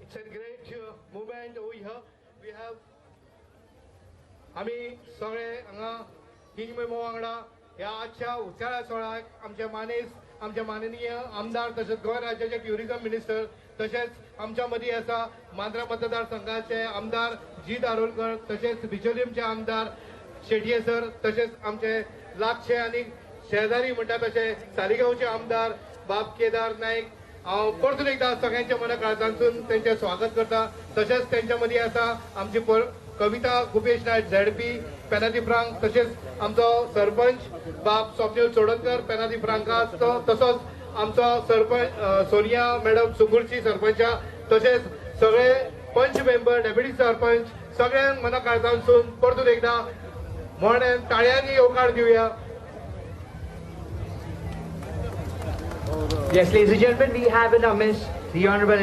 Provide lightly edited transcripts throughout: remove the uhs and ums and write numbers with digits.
It's a great movement over here. We have आमी सगळे हांगा किंग मेमो वांगडा ह्या आजच्या उचाळ्या सुवाळ्याक आमचे मानेस, आमचे माननीय आमदार तशेंच गोंय राज्याचे ट्युरिझम मिनिस्टर, तशेंच आमच्या मदीं आसा मांद्रा मतदारसंघाचे आमदार जीत आरोलकर, तशेंच बिचोलीमचे आमदार शेटये सर, तशेंच आमचे लागचे आनी शेजारी म्हणटा तशे सालिगांवचे आमदार बाब केदार नायक. हांव परतून एकदा सगळ्यांच्या मना काळजांतून तेंचें स्वागत करता. तशेंच तेंच्या मदीं आसा आमची कविता गुपेश नायक झेडपी पेनादी फ्रांक, तशेंच आमचो सरपंच बाब स्वप्नील चोडणकर पेनादी फ्रांकाचो, तसोच आमचो सरपंच सोनिया मॅडम सुकुरची सरपंचा, तशेंच सगळे पंच मेंबर, डेप्युटी सरपंच, सगळ्यांक मना काळजांतसून परतून एकदा म्हण टाळयांनी येवकार दिवया. Yes, ladies and gentlemen, we have in our midst the Honorable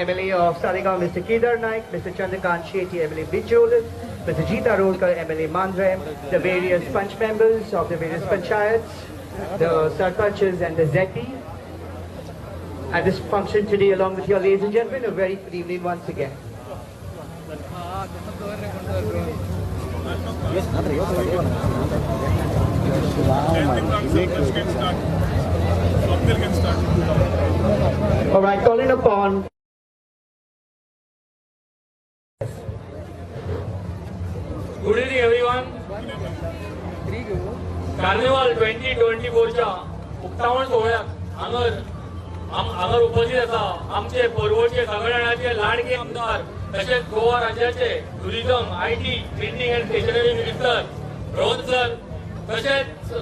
MLA of Saligao, Mr. Kedar Naik, Mr. Chandrakant Shetty, MLA Bicholim, Mr. Jeet Arolkar, MLA Mandrem, the various Panch members of the various panchayats, the Sarpanches and the ZP. At this function today, along with your ladies and gentlemen, a very good evening once again. All right, calling upon Good evening everyone. Carnival 2024 च्या उक्तावण सोहळ्याक हांगर उपस्थित आसा आमचे पोरवोचे सगळ्या जाणांचे लाडके आमदार तशेंच गोवा राज्याचे tourism, IT, printing and stationery minister Rohan sir, तशेंच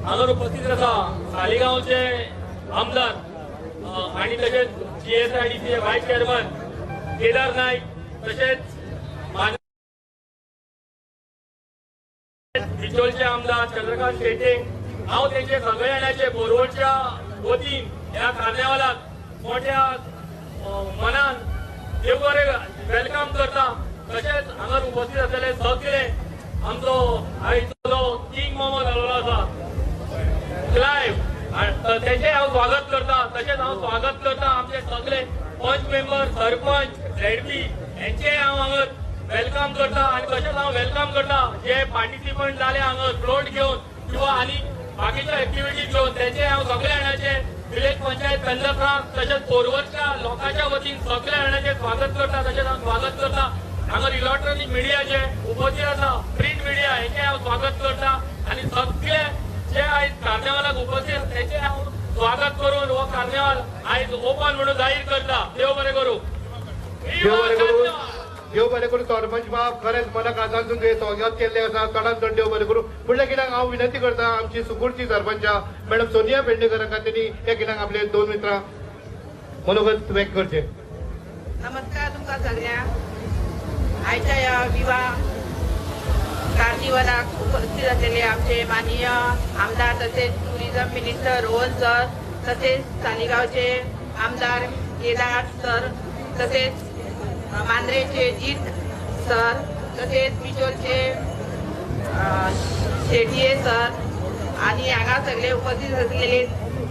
हांगर उपस्थित आसा सालिगांवचे आमदार आनी तशेंच GSIDC vice chairman Kedar Naik, तशेंच बिचोलचे आमदार चंद्रकांत शेट्ये. हांव तेंचे सगळ्या जाणांचे बोरवडच्या वतीन ह्या कार्निवालाक मोठ्या मनान देव बरें welcome करता. तशेंच हांगार उपस्थित आसलेले सगळे आमचो आयचो किंग मोमो जाल्लो आसा क्लायव, तेंचें हांव स्वागत करता. तशेंच हांव स्वागत करता आमचे सगळे पंच मेंबर, सरपंच, झेडपी हेंचें हांव हांगा welcome करता. आनी तशेंच हांव welcome करता जे पार्टिसिपंट जाले हांगा फ्लोट घेवन किंवा आनी बाकीच्यो एक्टिविटीज घेवन, तेंचे हांव सगळ्या जाणांचे विलेज पंचायत पेंजरफ्रांक तशेंच पोरवरच्या लोकांच्या वतीन सगळ्या जाणांचे स्वागत करता. तशेंच हांव स्वागत करता हांगा इलेक्ट्रॉनीक मिडियाचे उपस्थित आसा, प्रिंट मिडिया हेंचें हांव स्वागत करता. आनी सगळे जे आयज कार्निवालाक उपस्थित आसा तेंचें हांव स्वागत करून हो कार्निवाल आयज ओपन म्हणून जाहीर करता. देव बरें करूं. देव बरें करूं. देव बरें करूं सरपंच बाब, खरेंच मना काळजांतसून तुवें स्वागत केल्लें आसा, चडान चड देव बरें करूं. फुडल्या खिणाक हांव विनंती करता आमची सुकुरची सरपंच मॅडम सोनिया पेडणेकर हांकां तेणी ह्या खिणाक आपले दोन मित्रां मनोगत व्यक्त करचे. नमस्कार तुमकां सगळ्यांक. आयच्या ह्या विवाह कार्निवालाक उपस्थित आसलेले आमचे माननीय आमदार तसेच टुरिझम मिनिस्टर रोहन सर, तसेच सालिगांवचे आमदार केदार सर, तसेच मांद्रेचे जीत सर, तसेच बिचोलचे शेटये सर आणि हांगा सगळे उपस्थित असलेले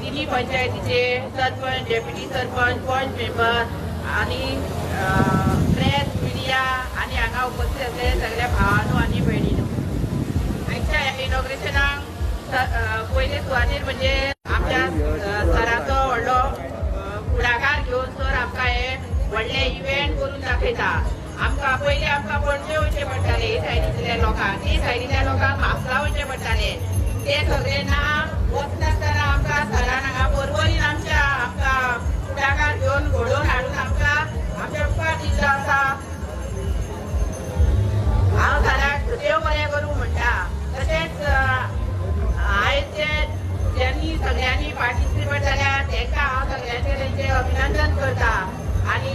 तिन्ही पंचायतीचे सरपंच, डेप्युटी सरपंच, पंच मेंबर आणि प्रेस मिडिया आणि हांगा उपस्थित असलेले सगळ्या भावांनो आणि भयणीनो, आयच्या इनॉग्रेशनाक पयले सुवातेर म्हणजे आमच्या सराचो व्हडलो फुडाकार घेवन सर आमकां हे व्हडले इव्हेंट करून दाखयता. आमकां पयलीं आमकां पणजे वयचें पडटालें, हे सायडींतल्या लोकांक, ते सायडींतल्या लोकांक म्हापसा वयचें पडटालें. ते सगळे ना वचनासतना आमकां सरान हांगा बरोबरीन आमच्या आमकां फुडाकार घेवन घडोवन हाडून आमकां आमच्या मुखार दिल्लो आसा. हांव सराक देव बरें करूं म्हणटा. तशेंच आयज जे ज्यांनी सगळ्यांनी पार्टिसिपेट जाल्या तांकां हांव सगळ्यांचें तेंचें अभिनंदन करता. आणि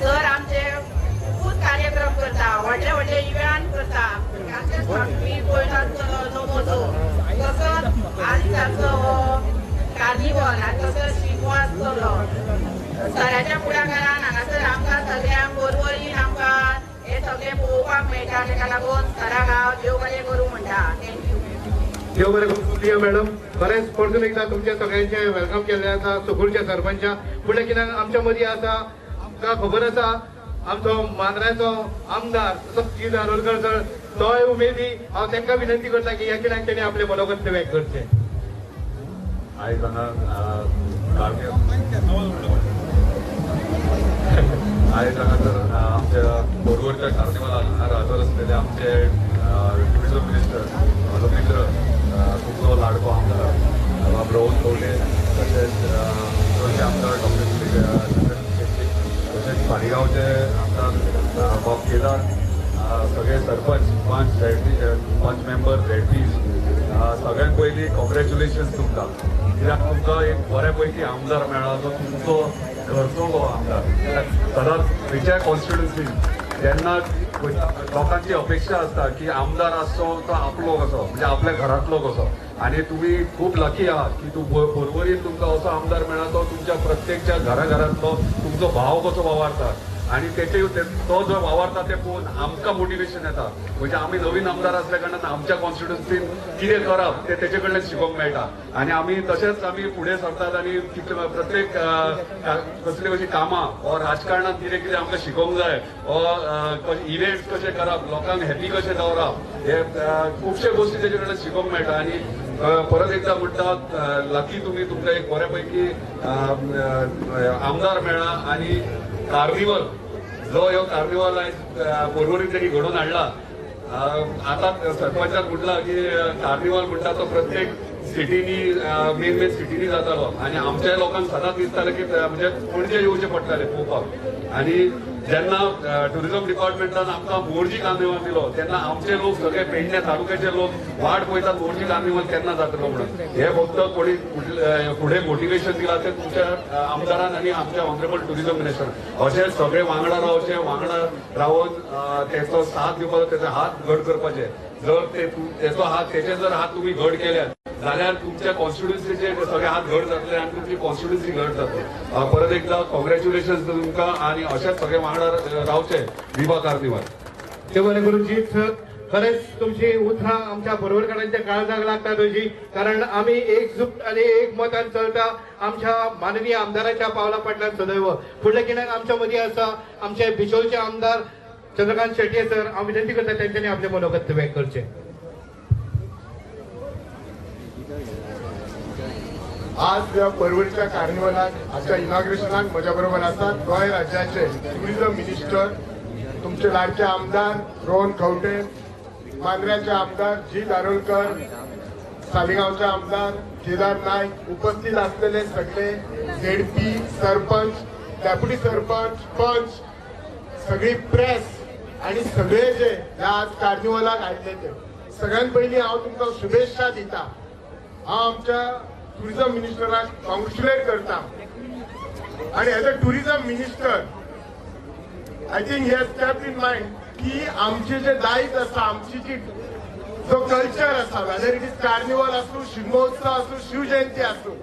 सर आमचे खूब कार्यक्रम करता, व्हडले व्हडले इव्हेंट करता. नोमोचो तसोच आनी ताचो हो कार्निवल आनी तसोच शिगमो आसतलो. सराच्या फुडाकारान हांगासर आमकां सगळ्यांक बरोबरीन आमकां हे सगळें पळोवपाक मेळटा. तेका लागून सराक हांव देव बरें करूं म्हणटा. Thank you. देव बरें करूं मॅडम. खरेंच परतून एकदा तुमच्या सगळ्यांचे welcome केल्लें आसा सुकूरच्या सरपंचा. फुडल्या कित्याक आमच्या मदीं आसा, आमकां खबर आसा आमचो मांद्र्याचो आमदार जीत आरोलकर सर, तोय उमेदी. हांव तांकां विनंती करता की ह्या खिणाक तेणी आपलें मनोगत व्यक्त करचें. आयज हांगा तर आमच्या पर्वरच्या कार्निवालाक हाजर आसलेले आमचे टुरिझम मिनिस्टर म्हजो मित्र तुमचो लाडको आमदार बाब रोहन खंवटे, तशेंच चडशे आमदार डॉक्टर चंद्रकांत शेट्टी, तशेंच सालिगांवचे आमदार बाब केदार, सगळे सरपंच, पंच, झेडपी, पंच मेंबर, झेडपीज, सगळ्यांत पयलीं कॉंग्रेच्युलेशन्स तुमकां, कित्याक तुमकां एक बऱ्या पैकी आमदार मेळ्ळा जो तुमचो घरचो हो आमदार. सदांच खंयच्याय कॉन्स्टिट्युन्सीन जेन्ना लोकांची अपेक्षा आसता की आमदार आसचो तो आपलो कसो, म्हणजे आपल्या घरांतलो कसो, आनी तुमी खूब लकी आहात की तूं पर्वरीन तुमकां असो आमदार मेळ्ळा तो तुमच्या प्रत्येकच्या घराघरांतलो तुमचो भाव कसो वावरता आनी तेचे तो जो वावरता ते पळोवन आमकां मोटिवेशन येता. म्हणजे आमी नवीन आमदार आसल्या कारणान आमच्या कॉन्स्टिट्युन्सीन कितें करप तें तेचे कडल्यान शिकोवंक मेळटा आनी आमी तशेंच आमी फुडें सरतात आनी प्रत्येक कसली कशी कामां वा राजकारणांत कितें कितें आमकां शिकोवंक जाय वा इव्हेंट्स कशे करप, लोकांक हॅपी कशें दवरप, हे खुबशे गोश्टी तेचे कडल्यान शिकोवंक मेळटा. आनी परत एकदा म्हणटा लकी तुमी, तुमकां एक बऱ्या पैकी आमदार मेळ्ळा आनी कार्निवल जो ह्यो कार्निवल आयज पर्वरीन तेणी घडोवन हाडला. आतां सरपंचान म्हटलां की कार्निवल म्हणटा तो प्रत्येक सिटींनी, मेन मेन सिटींनी जातालो आनी आमच्या लोकांक सदांच दिसतालें की म्हणजे पणजे येवचें पडटालें पळोवपाक. आनी जेन्ना टुरिझम डिपार्टमेंटान आमकां मोरजी कार्निवल दिलो तेन्ना आमचे लोक सगळे पेडणे तालुक्याचे लोक वाट पळयतात मोरजी कार्निवल केन्ना जातलो म्हणून. हे फक्त कोणी फुडें मोटिवेशन दिलां तें तुमच्या आमदारान आनी आमच्या ऑनरेबल टुरिझम मिनिस्टर. अशे सगळे वांगडा रावचे, वांगडा रावन तेचो साथ दिवपाचो, तेचो हात घट करपाचे. जर तेचो हात, तेचे जर हात तुमी घट केल्यात जाल्यार तुमच्या कॉन्स्टिट्युन्सीचे सगळे हात घट जातले आनी तुमची कॉन्स्टिट्युन्सी घट जातली. परत एकदा कॉंग्रेच्युलेशन्स तुमकां आनी अशेंच सगळे वांगडा रावचे. विवा कार्निवाल. देव बरें करूं जीत सर. खरेंच तुमची उतरां आमच्या पर्वरकारांच्या काळजाक लागतात अशी, कारण आमी एकजूट आनी एक मतान चलता आमच्या माननीय आमदाराच्या पावला फाटल्यान सदैव. फुडल्या खिणाक आमच्या मदीं आसा आमचे बिचोलचे आमदार चंद्रकांत शेट्ये सर. हांव विनंती करता तेंच्यांनी आपलें मनोगत व्यक्त करचें. आज ह्या पर्वरीच्या कार्निवलाक आजच्या इनॉग्रेशनाक म्हज्या बरोबर आसात गोंय राज्याचे टुरिझम मिनिस्टर तुमचे लाडके आमदार रोहन खंवटे, मांद्र्याचे आमदार जीत आरोलकर, सालिगांवचे आमदार केदार नायक, उपस्थित असलेले सगळे झेडपी सरपंच, डेप्युटी सरपंच, पंच, सगळी प्रेस आणि सगळे जे ह्या आज कार्निवलाक आयिल्ले ते सगळ्यात पयलीं हांव तुमकां शुभेच्छा दिता. हांव आमच्या टुरिझम मिनिस्टराक कॉंग्रेच्युलेट करता आणि as a tourism minister I think he has kept in mind की आमचे जे दायज आसा, आमची जी जो कल्चर आसा, वेदर it is carnival आसूं, शिगमोत्सव आसूं, शिवजयंती आसूं,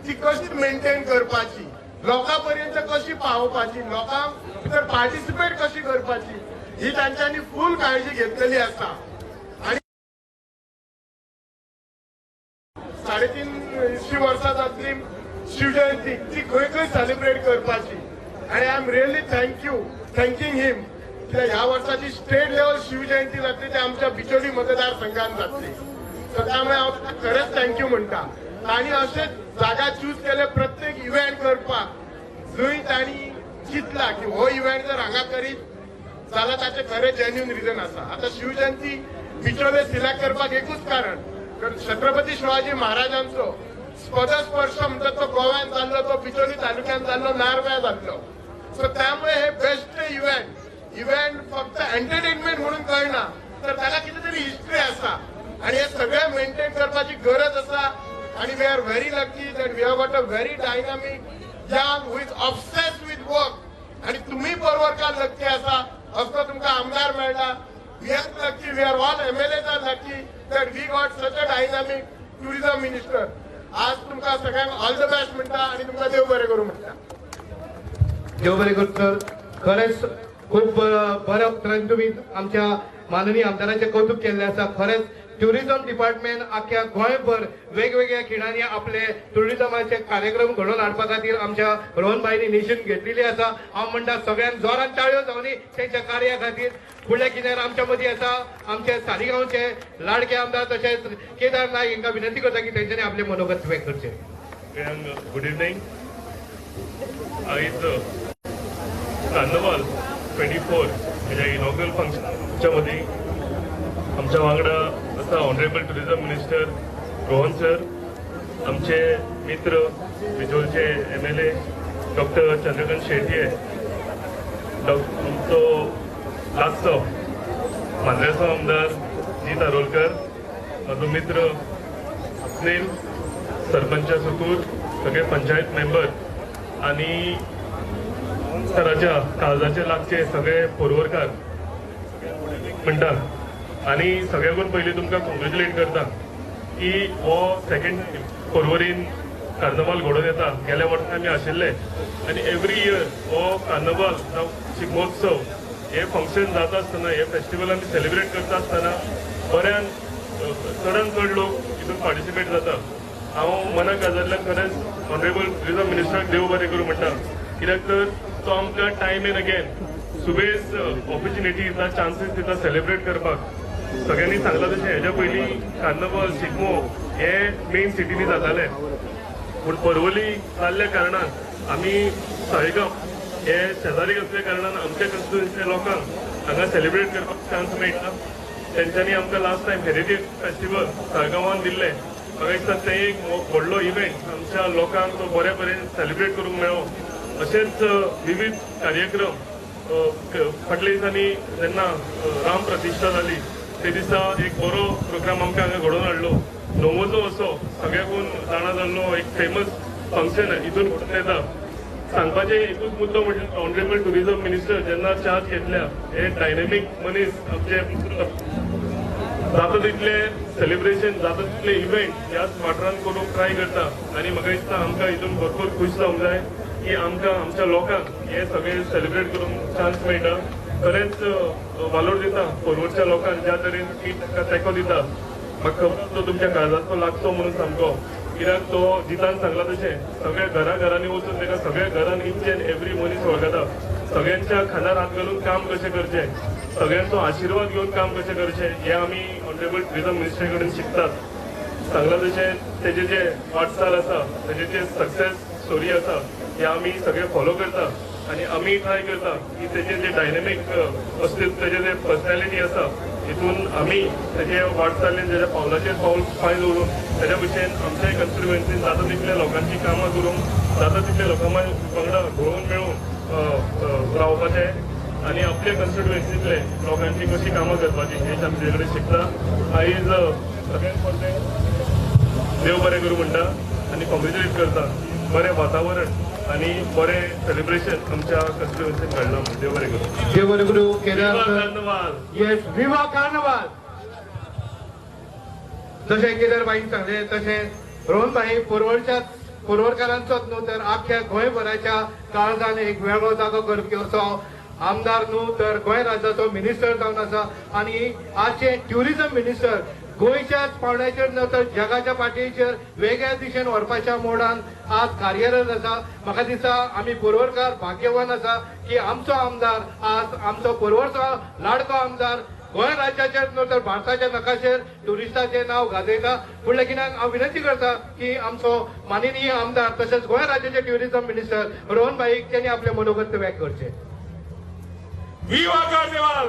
ती कशी मेंटेन करपाची, लोकां पर्यंत कशी पावोवपाची, लोकांक भितर पार्टिसिपेट कशी करपाची, ही तांच्यांनी फूल काळजी घेतलेली आसा. आणि 350 वर्सां जातली शिवजयंती, ती खंय खंय सेलिब्रेट करपाची. आणि I am really thanking him कित्याक ह्या वर्साची स्टेट लेवल शिवजयंती जातली ती आमच्या बिचोली मतदारसंघात जातली. सो त्यामुळे हांव खरेंच thank you म्हणटा. तांणी अशेच जागा चूज केले प्रत्येक इव्हेंट करपाक जंय तांणी चिंतला की हो इव्हेंट जर हांगा करीत जाल्यार ताचें खरें जेन्युन रिजन आसा. आतां शिवजयंती बिचोले सिलेक्ट करपाक एकूच कारण, छत्रपती शिवाजी महाराजांचो पदस्पर्श म्हणटा तो गोव्यान जाल्लो, तो बिचोली तालुक्यान जाल्लो, नार्व्या जाल्लो. सो त्यामुळे हे बेस्ट इव्हेंट फक्त एंटरटेनमेंट म्हणून कळना, तर ताका कितें तरी हिस्ट्री आसा आणि हे सगळें मेंटेन करपाची गरज आसा. आणि we are very lucky that we have got a very dynamic young who is obsessed with work. आणि तुम्ही पर्वरकार लक्की आसा असो तुमकां आमदार मेळटा. We are lucky, we are all MLAs are lucky that we got such a dynamic tourism minister. आज तुमकां सगळ्यांक ऑल the best म्हणटा आणि तुमकां देव बरें करूं म्हणटा. देव बरें करूं सर. खरेंच खूब बऱ्या उतरांनी तुमी आमच्या माननीय आमदाराचें कौतुक केल्लें आसा. खरेंच ट्युरिझम डिपार्टमेंट आख्या गोंयभर वेगवेगळ्या खिणांनी आपले ट्युरिझमाचे कार्यक्रम घडोवन हाडपा खातीर आमच्या रोहन भाईनी निशून घेतलेली आसा. हांव म्हणटा सगळ्यांक जोरान टाळयो जावनी तेंच्या कार्या खातीर. फुडल्या खिण्यार आमच्या मदीं आसा आमचे सालिगांवचे लाडके आमदार तशेंच केदार नायक हांकां विनंती करता की तेंच्यांनी आपले मनोगत व्यक्त करचें. Good evening. आयज कार्नवाल 24 हेज्या इनॉग्रल फंक्शनच्या मदीं आमच्या वांगडा आसा honourable tourism minister Rohan sir, आमचे मित्र बिचोलचे MLA doctor Chandrakant Shetye, आमचो लागचो मांद्रेचो आमदार जीत आरोलकर, म्हजो मित्र स्नेल, सरपंच सुकूर, सगळे पंचायत मेंबर आनी सराच्या काळजाचे लागचे सगळे पोरवरकार म्हणटा. आनी सगळ्याकून पयलीं तुमकां कॉंग्रेच्युलेट करता की हो सेकंड पोरवरीन कार्नवाल घडोवन येता. गेल्या वर्सा आमी आशिल्ले आनी एवरी इयर हो कार्नवाल जावं शिगमोत्सव हे फंक्शन जाता आसतना, हे फेस्टिवल आमी सेलिब्रेट करता आसतना बऱ्यान चडान चड लोक हितून पार्टिसिपेट जाता. हांव मना काळजांतल्यान खरेंच ऑनरेबल टुरिजम मिनिस्टराक देव बरें करूं म्हणटा, कित्याक तर तो आमकां टायम एन अगेन सुबेज ऑपॉर्च्युनिटी दिता, चान्सीस दिता सेलिब्रेट करपाक. सगळ्यांनी सांगलां तशें हेज्या पयलीं कार्नवाल शिगमो हे मेन सिटींनी जाताले, पूण परवली जाल्ल्या कारणान आमी साळगांव हे शेजारी आसल्या कारणान आमच्या कॉन्स्टिट्युएन्सीच्या लोकांक हांगा सेलिब्रेट करपाक चान्स मेळटा. तेंच्यांनी आमकां लास्ट टायम हेरिटेज फेस्टिवल साळगांवान दिल्लें. म्हाका दिसता तें एक व्हडलो इव्हेंट आमच्या लोकांक तो बऱ्या तरेन सेलिब्रेट करूंक मेळ्ळो. अशेंच विविध कार्यक्रम फाटल्या दिसांनी जेन्ना राम प्रतिश्ठा जाली ते दिसा एक बरो प्रोग्राम आमकां हांगा घडोवन हाडलो. नवोजो असो सगळ्याकून जाणा जाल्लो एक फेमस फंक्शन हितून घडोवन येता. सांगपाचें एकूच मुद्दो म्हटल्यार ऑनरेबल टुरिजम मिनिस्टर जेन्ना चार्ज घेतल्या हे डायनेमीक मनीस आमचे जाता तितले सेलिब्रेशन जाता तितले इव्हेंट ह्याच वाठारान करूंक ट्राय करता. आनी म्हाका दिसता आमकां हितून भरपूर खूश जावंक जाय की आमकां आमच्या लोकांक हे सगळें सेलिब्रेट करूंक चान्स मेळटा. खरेंच वालोर दिता पोरवरच्या लोकांक ज्या तरेन ती तांकां तेंको दिता. म्हाका खबर तो तुमच्या काळजाचो लागचो म्हणून सामको, कित्याक तो जितान सांगला तशें सगळ्या घरा घरांनी वचून ताका सगळ्या घरान इच एन एवरी मनीस वळखता. सगळ्यांच्या खांदार हात घालून काम कशें करचें, सगळ्यांचो आशिर्वाद घेवन काम कशें करचें हें आमी ऑनरेबल टुरिजम मिनिस्टरा कडेन शिकतात. सांगला तशें तेजे जे वाटचाल आसा, तेजे जे सक्सेस स्टोरी आसा हे आमी सगळे फॉलो करता आनी आमी ट्राय करता की तेजे जे डायनेमीक अस्तित्व, तेजे जे पर्सनॅलिटी आसा हितून आमी तेजे वाटचालीन तेज्या पावलाचेर पावल पांय दवरून तेज्या भशेन आमच्या कॉन्स्टिट्युएन्सीन जाता तितल्या लोकांची कामां करूंक, जाता तितल्या लोकां वांगडा घोळून मेळून रावपाचें आनी आपल्या कॉन्स्टिट्युएन्सींतले लोकांची कशी कामां करपाची हें आमचे कडेन शिकता. आयज सगळ्यांत पयलें देव बरें करूं म्हणटा आनी कॉंग्रेच्युलेट करता. बरें वातावरण आनी बरें सेलिब्रेशन आमच्या कॉन्स्टिट्युएन्सीन घडलां. देव बरें करूं. देव बरें करूं. केदार कार्नवाल. येस, विवा कार्नवाल. जशें केदार भाईन सांगलें तशें रोहन भाई पोरवरकारांचोच न्हू तर आख्या गोंयभराच्या काळजान एक वेगळो जागो करपी असो आमदार न्हू तर गोंय राज्याचो मिनिस्टर जावन आसा. आनी आजचे ट्युरिजम मिनिस्टर गोंयच्याच पावंड्याचेर न्हू तर जगाच्या पातळीचेर वेगळ्या दिशेन व्हरपाच्या मोडान आज कार्यरत आसा. म्हाका दिसता आमी पोरवरकार भाग्यवान आसा की आमचो आमदार आज आमचो पोरवरचो लाडको आमदार गोंय राज्याचेर न्हू तर भारताच्या नकाशेर ट्युरिस्टाचें नांव गाजयता. फुडल्या खिणाक हांव विनंती करता की आमचो माननीय आमदार तशेंच गोंय राज्याचे ट्युरिजम मिनिस्टर रोहन भाईक त्यांनी आपले मनोगत व्यक्त करचें. विवा कार्निवाल.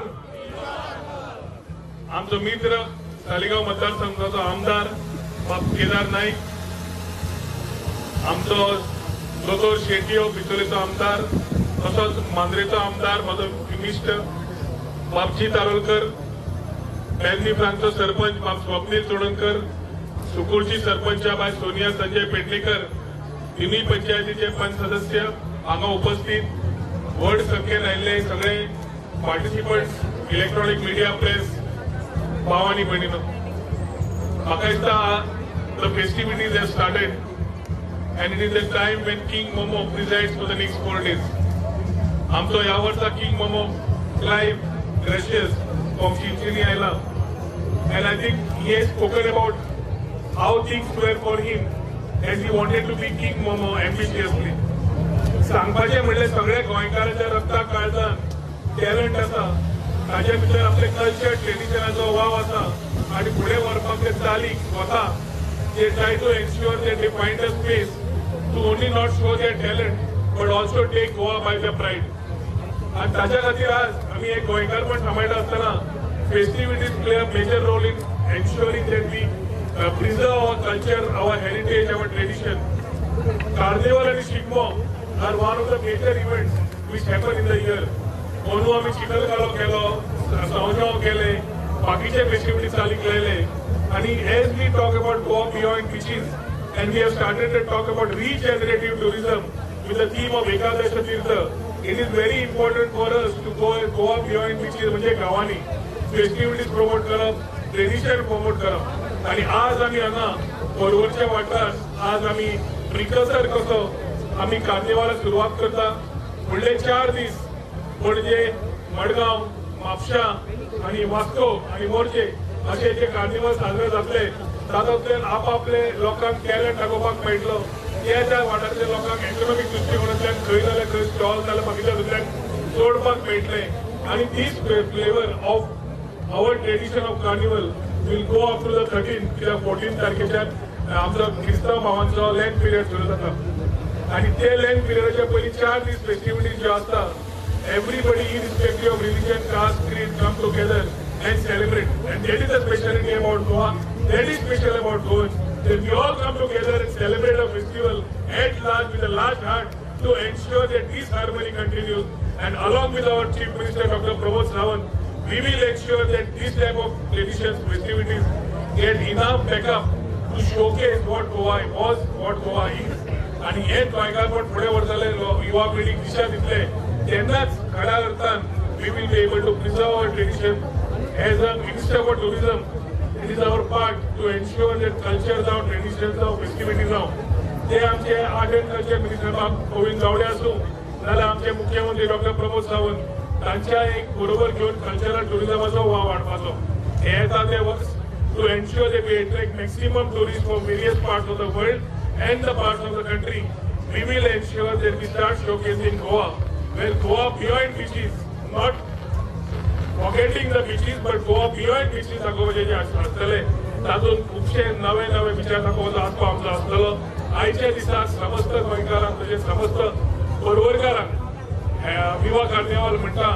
आमचो मित्र सालिगांव मतदारसंघाचो आमदार बाब केदार नाईक, आमचो दोतोर शेट्यो बिचोलेचो आमदार, तसोच मांद्रेचो आमदार म्हजो इश्ट बाब जीत आरोलकर, पेरनी फ्रांसचो सरपंच बाब स्वप्नील चोडणकर, सुकूरची सरपंच बाय सोनिया संजय पेडणेकर, तिनूय पंचायतीचे पंच सदस्य हांगा उपस्थित, व्हड संख्येन आयिल्ले सगळे पार्टिसिपंट्स, इलेक्ट्रॉनिक मिडिया, प्रेस, भाव आनी भयणीनो, म्हाका दिसता the festivities have started and it is the time when King Momo presides for the next 4 days. आमचो ह्या वर्सा king Momo Clive Gracious from Chinchinim आयला And I think he has spoken about how things were for him as he wanted to be King Momo ambitiously. सांगपाचें म्हणल्यार सगळ्या गोंयकारांच्या रक्ता काळजान talent आसा, ताच्या भितर आपले कल्चर ट्रेडिशनाचो वाव आसा आनी फुडें व्हरपाक ते चालीक स्वता they try to ensure that they find a space to only not show their talent but also take Goa by the pride. आनी ताच्या खातीर आज आमी एक गोंयकारपण सांबाळटा आसतना festivities play a major role in ensuring that we preserve our culture, our heritage, our tradition. Carnival आनी Shigmo are one of the major events which happen in the year. अंदू आमी चिखलकालो केलो, सावजांव केले, बाकीचे फेस्टिविटीज चालीक लायले. आनी as we talk about Goa beyond beaches and we have started to talk about regenerative tourism with the theme of Ekadash Tirtha, it is very important for us to go Goa beyond beaches म्हणजे गांवांनी festivities promote करप, tradition promote करप. आनी आज आमी हांगा पर्वरच्या वाठारांत आज आमी प्रिकसर कसो आमी कार्निवालाक सुरवात करता. फुडले 4 दीस पणजे, मडगांव, म्हापशा आनी वास्को आनी मोरजे अशे जे कार्निवाल साजरे जातले तातूंतल्यान आपआपले लोकांक टॅलंट दाखोवपाक मेळटलो. त्या त्या वाठारांतल्या लोकांक इकॉनॉमीक दृश्टिकोनांतल्यान खंय जाल्यार खंय स्टॉल जाल्यार बाकीच्या हातूंतल्यान जोडपाक मेळटलें. आनी this flavour of our tradition of carnival will go up to the 13th, कित्याक 14 तारखेच्यान आमचो क्रिस्तांव भावांचो लँड पिरियड सुरू जाता आनी ते लँड पिरियडाच्या पयलीं 4 दीस फेस्टिविटीज ज्यो आसता, everybody irrespective of religion, caste, creed come together and celebrate. And that is the speciality about Goa, that is special about Goans, that we all come together and celebrate a festival at large with a large heart to ensure that this harmony continues. And along with our Chief Minister Dr. Pramod Sawant, we will ensure that this type of traditions, festivities get enough backup to showcase what Goa was, what Goa is. आनी हें गोंयकारपण फुडें व्हरतले, युवा पिढीक दिशा दितले, तेन्नाच खऱ्या अर्थान we will be able to preserve our tradition. As a Minister for Tourism, it is our part to ensure that culture जावं, ट्रेडिशन जावं, फेस्टिविटी जावं, ते आमचे आर्ट एंड कल्चर मिनिस्टर बाब गोविंद गावडे आसूं नाजाल्यार आमचे मुख्यमंत्री डॉक्टर प्रमोद सावंत तांच्या एक बरोबर घेवन कल्चरल टुरिझमाचो वाव वाडपाचो. हे येता ते वर्स to ensure that we attract maximum tourist from various parts of the world and the parts of the country. We will ensure that we start showcasing Goa, where Goa beyond beaches, not forgetting the beaches, but Goa beyond beaches दाखोवपाचें जें आसतलें तातूंत खुबशे नवे नवे विचार दाखोवपाचो आसपाव आमचो आसतलो. आयच्या दिसा समस्त गोंयकारांक तशेंच समस्त पर्वरकारांक विवा कार्निवाल म्हणटा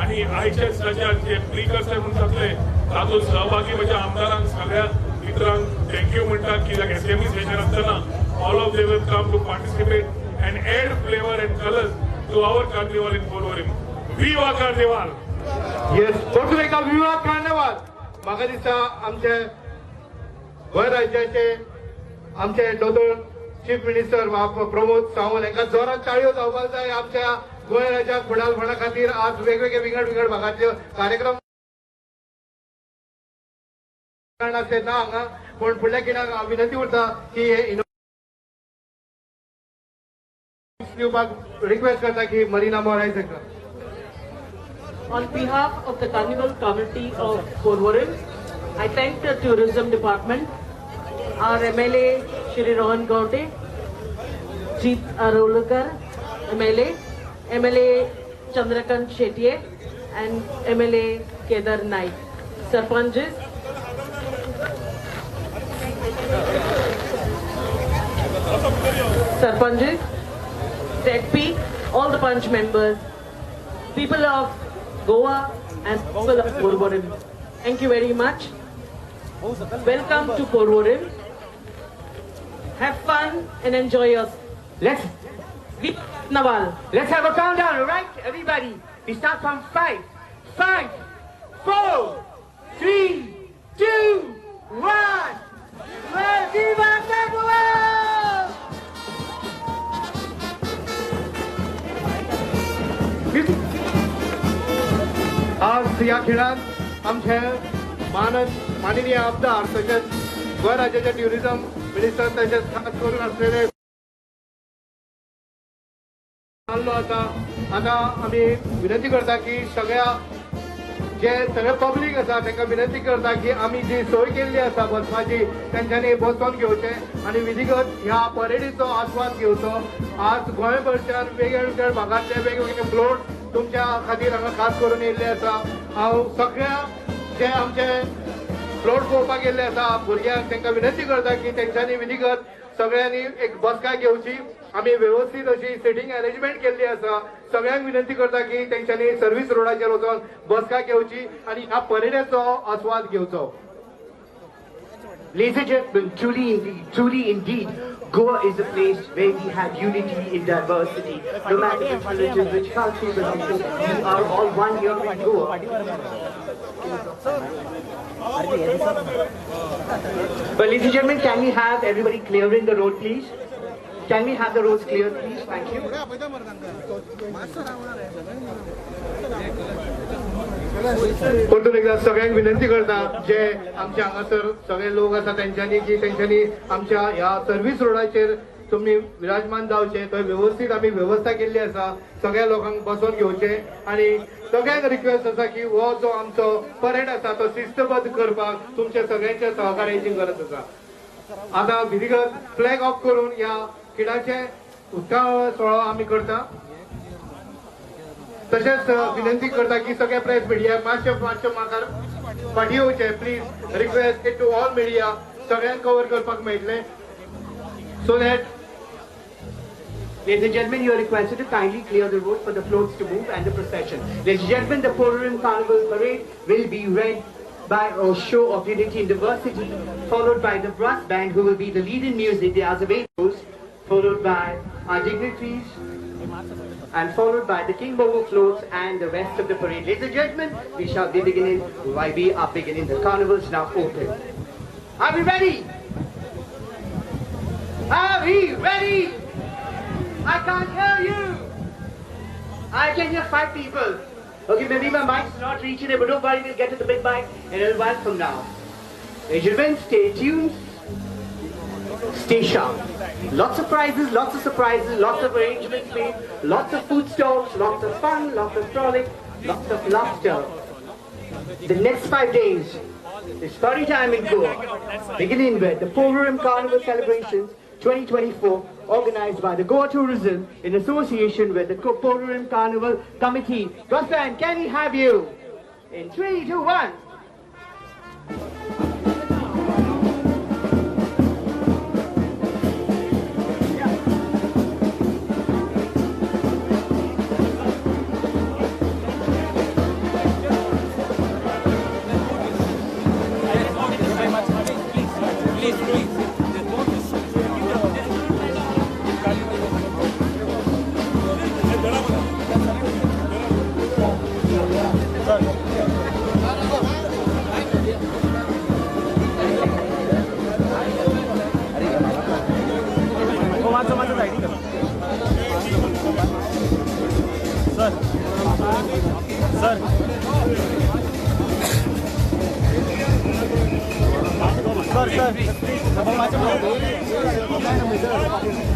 आनी आयच्या दिसाच्या जे प्रिकर्सर म्हूण जातले तातूंत सहभागी म्हज्या आमदारांक, सगळ्या मित्रांक thank you म्हणटा. कित्याक असेंब्ली सेशन आसतना all of them will come to participate and add flavour and colours to our carnival in Porvorim. Viva Carnival! Yes, परतून एकदा विवा कार्निवाल. म्हाका दिसता आमचे गोंय राज्याचे आमचे दोतोर चीफ मिनिस्टर प्रमोद सावंत हांकां जोरान टाळयो जावपाक जाय. आमच्या गोंय राज्याक फुडारपणा खातीर आज वेगवेगळे विंगड विंगड भागांतले कार्यक्रम ना हांगा, पूण फुडल्या खिणाक हांव विनंती उरता की हे दिवपाक रिक्वेस्ट करता की मरिना मोरायस हांकां. On behalf of the Carnival Committee of Porvorim, I thank the Tourism Department, our MLA Shri Rohan Khaunte, Jeet Arolkar, MLA, MLA Chandrakant Shetye and MLA Kedar Naik, Sarpanches, Sarpanches, ZP, all the Panch members, people of Goa and people of Porvorim. Thank you very much. Welcome to Porvorim. Have fun and enjoy yourself. Let's Viva Carnival. Let's have a countdown, all right? Everybody, we start from 5, 5, 4, 3, 2, 1. Viva Carnival! आज ह्या खिणांत आमचे माननीय आमदार तशेंच गोंय राज्याचे tourism minister तशेंच खास करून असलेले आसा. आतां आमी विनंती करता की सगळ्या जे सगळे पब्लीक आसा तांकां विनंती करता की आमी जी सोय केल्ली आसा बसपाची तेंच्यांनी बसोन घेवचें आनी विधिगत ह्या परेडीचो आस्वाद घेवचो. आज गोंयभरच्यान वेगवेगळ्या भागांतले वेगवेगळे फ्लोट तुमच्या खातीर हांगा खास करून येयल्ले आसा. हांव सगळ्या जे आमचे फ्लोट पळोवपाक गेल्ले आसा भुरग्यांक तांकां विनंती करता की तेंच्यांनी विधिगत सगळ्यांनी एक बसका घेवची. आमी व्यवस्थीत अशी सिटींग अरेंजमेंट केल्ली आसा. सगळ्यांक विनंती करता की तेंच्यांनी सर्वीस रोडाचेर वचोन बसका घेवची आनी ह्या परेडेचो आस्वाद घेवचो. Ladies and gentlemen, truly indeed, Goa is a place where we have unity in diversity. No matter which religion, which culture you belong to, we are all one here in Goa. But ladies and gentlemen, can we have everybody clearing the road, please? Can we have the roads cleared, please? Thank you. परतून एकदा सगळ्यांक विनंती करता जे आमच्या हांगासर सगळे लोक आसा तेंच्यांनी की तेंच्यांनी आमच्या ह्या सर्वीस रोडाचेर तुमी विराजमान जावचे. थंय व्यवस्थीत आमी वेवस्था केल्ली आसा. सगळ्या लोकांक बसोवन घेवचे आनी सगळ्यांक रिक्वेस्ट आसा की हो जो आमचो परेड आसा तो शिस्तबद्ध करपाक तुमच्या सगळ्यांच्या सहकार्याची गरज आसा. आतां विधिगत फ्लॅग ऑफ करून ह्या खिणाचे उक्तावण सुवाळो आमी करता. तशेंच विनंती करता की सगळे प्रेस मिडिया मातशे मातशे माकार फाटीं येवचे please. Request to all media सगळ्यांक कवर करपाक मेळटलें so that. Ladies and gentlemen, you are requested to kindly clear the road for the floats to move and the procession. Ladies and gentlemen, the Porvorim Carnival Parade will be read by a show of unity and diversity, followed by the brass band who will be the lead in music, the Azevedos, followed by our dignitaries, and followed by the King Bobo floats and the rest of the parade. Ladies and gentlemen, we shall be beginning, why we are beginning, the carnival's now open. Are we ready? Are we ready? I can't hear you. I can hear 5 people. Okay, maybe my mic's not reaching it, but don't worry, we'll get to the big mic in a little while from now. Ladies and gentlemen, stay tuned. Stay sharp. Lots of prizes, lots of surprises, lots of arrangements made, lots of food stalls, lots of fun, lots of frolic, lots of laughter. The next 5 days is party time in Goa, beginning with the Porvorim Carnival celebrations 2024, organized by the Goa Tourism in association with the Porvorim Carnival Committee. Roslan, can we have you? In 3, 2, 1. Sir, sir, please.